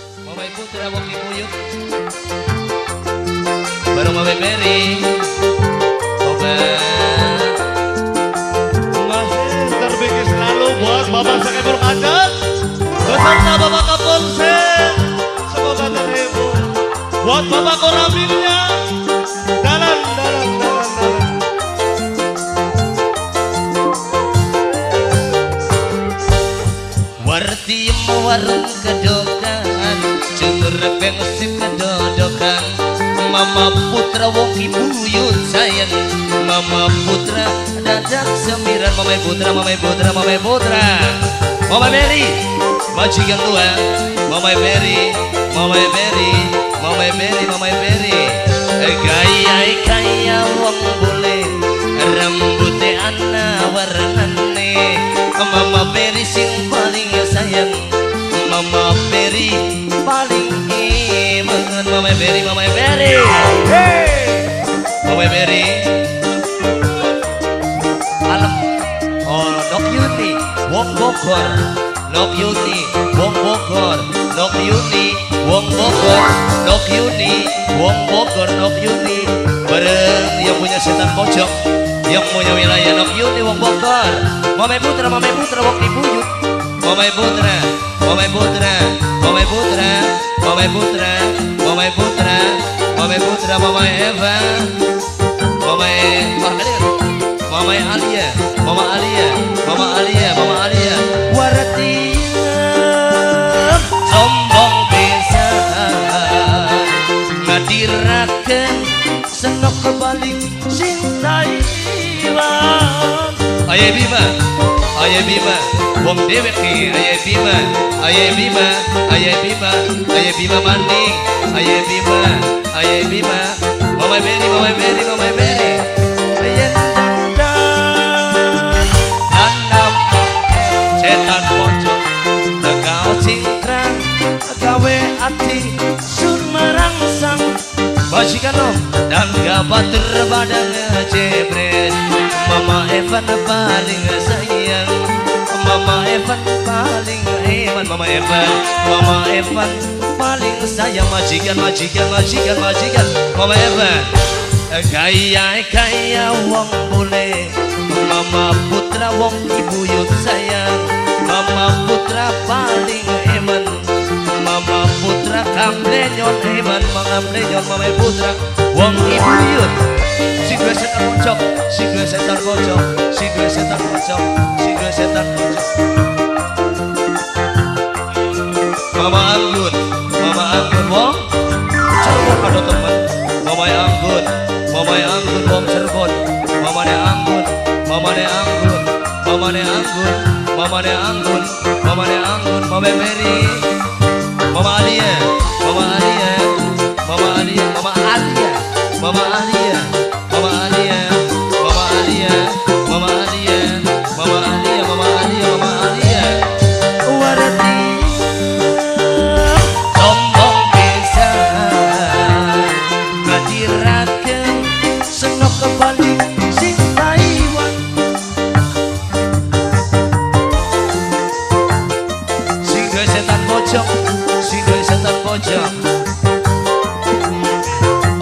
Mama Putra wong Buyut. Bareng Mama Berry. Obat. Masih terbikin selalu buat Bapak Sakebur Kacat beserta Bapak Kapolsek. Semoga terhibur. Buat Bapak Koramilnya. Dalam dalam dalam dalam. Warti warung kedokan, cukur bensin kedodokan. Mama Putra wong Buyut sayang. Mama Putra dadak semiran. Mama Putra, Mama Putra, Mama Putra. Mama Berry, majikan tua. Mama Berry, Mama Berry, Mama Berry, Mama Berry. Gaya kaya wong bule, rambute ana warnane. Mama Berry sing paling sayang, Mama Berry paling iman. Mama Berry, Mama Berry, Hey. Mama Berry. Alam, oh Nok Yuni, wong Bogor, Nok Yuni, wong Bogor, Nok Yuni, wong Bogor, Nok Yuni, wong Bogor, Nok Yuni. Bareng yang punya setan pojok, yang punya wilayah Nok Yuni, wong Bogor. Mama Putra, Mama Putra, wong Buyut. Mama Putra, Mama Putra, Mama Putra, Mama Putra, Mama Putra, Mama Putra, Mama Eva, Mama Mama Alia, Mama Alia, Mama Alia, Mama Alia. Wartiem sombong pisan ngadiraken senok kebalik sing Taiwan. Aye Bima, aye Bima, wong dewek ki, aye Bima, aye Bima, aye Bima, aye Bima maning, aye Bima, aye Bima, Mama Berry, Mama Berry, Mama Berry. Aye dandan, dandan, setan pojok, tegao cingkrang, gawe ati sun merangsang. Majikan om dan gabatur badan jebret. Mama Evan paling sayang, Mama Evan paling eman. Mama Evan, Mama Evan paling sayang. Majikan, majikan, majikan, majikan. Mama Evan gaya kaya wong bule. Mama Putra wong Buyut sayang. Mama Putra paling eman. Mama Putra kamblenyon eman. Mangamblenyon Mama Putra wong Buyut. Si dua setan pojok, si dua setan pojok, si dua setan pojok, si dua setan pojok. Mama Anggun, Mama Anggun wong Cirebon ada teman. Mama Anggun, Mama Anggun wong Cirebon. Mama Anggun, Mama Anggun, Mama Anggun, Mama Anggun, Mama Anggun, Mama Mary, Mama Alia, Mama Alia, Mama Alia, Mama Alia, Mama Alia, Mama Alia, Mama Alia, Mama Alia, Mama Alia, Mama Alia, Mama Alia. Warti sombong pisan ngadiraken senok kebalik sing Taiwan. Sing duwe setan pojok, sing duwe setan pojok.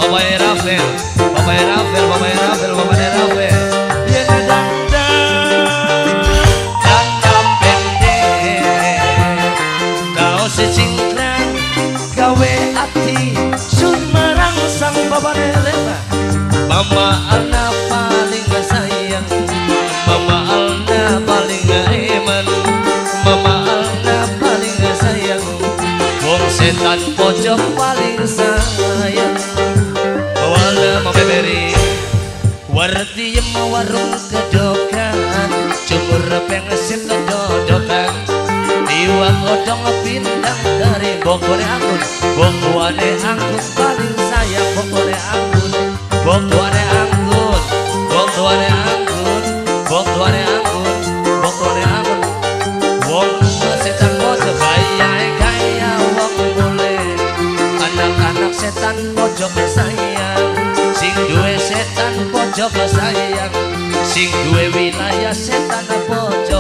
Bapak Rafael, Bapak Rafael, Bapak Rafael, Bapak Rafael. Yen dandan, dandan pendek, kaos cingkrang, gawe ati sun merangsang. Bapak Reva, Mama Alna paling sayang, Mama Alna paling eman, Mama Alna paling sayang, wong setan pojok paling sayang. Mama Mama Berry, wartiem warung kedokan, cumur pengesin kedodokan. Iwak odong pindang dari bokone anggun, bokone anggun paling sayang, bokone anggun, bokone anggun, bokone anggun, bokone anggun, bokone anggun. Wong setan pojok kaya kaya wong bule, anak-anak setan pojok sayang, sing duwe setan pojok sayang, sing duwe wilayah setan pojok.